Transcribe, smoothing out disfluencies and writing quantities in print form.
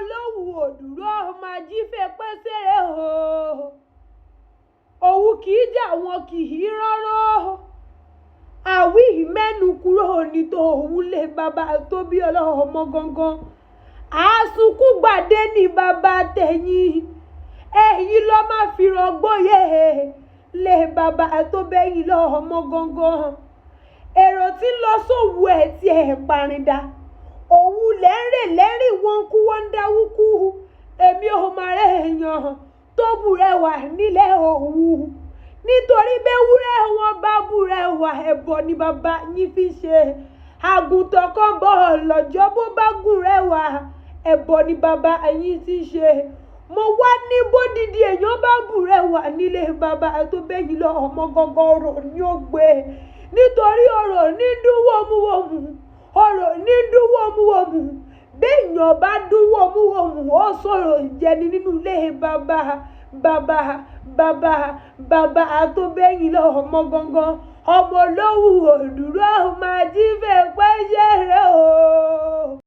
Olówù òdúró ọmọ ajífẹ́ pẹ́sẹ́rẹ́ o. Òwú kì í jà wọn kì í rọ́rọ́. Àwí mẹ́nu kúrò ní tòun lé bàbá tó bí ọlọ́mọ gangan. Àsunkúngbàdé ní bàbá tẹ̀yìn. Ẹ̀yin lọ́ máa fi rọgbóyè lé bàbá tó bẹ́yìn lọ́mọ gangan. Èrò tí ń lọ sówù ẹ̀ tí ẹ̀ parinda. Òwú lẹ́rìn lẹ́rìn wọn kú wọ́n ń dáwú kú. Èmi ò máa rẹ̀ èèyàn tó bùrẹ̀wà nílẹ̀ Òwu. Nítorí béwúrẹ́ wọn bá bùrẹ̀wà, ẹbọ ni bàbá yín fi ṣe. Àgùntàn kan bọ̀ lọ́jọ́ bó bá gùnrẹ̀wà, ẹbọ ni bàbá yín ti ṣe. Mo wá ní bódìdí èèyàn bá bùrẹ̀wà nílé bàbá tó bẹ́yìn lọ ọmọ gangan, ọ̀rọ̀ ni ó gbé. Nítorí ọ̀rọ̀ ní dún wòmúwòmù, ọ̀rọ̀ ní dún wòmúwòmù. Béèyàn bá dún wòmúwòmù, ó sọ̀rọ̀ jẹni nínú ilé bàbá bàbá bàbá bàbá tó bẹ́yìn lọ ọmọ gangan. Ọmọ Olówù òdúró máa jí fẹ́ pẹ́ṣẹ́.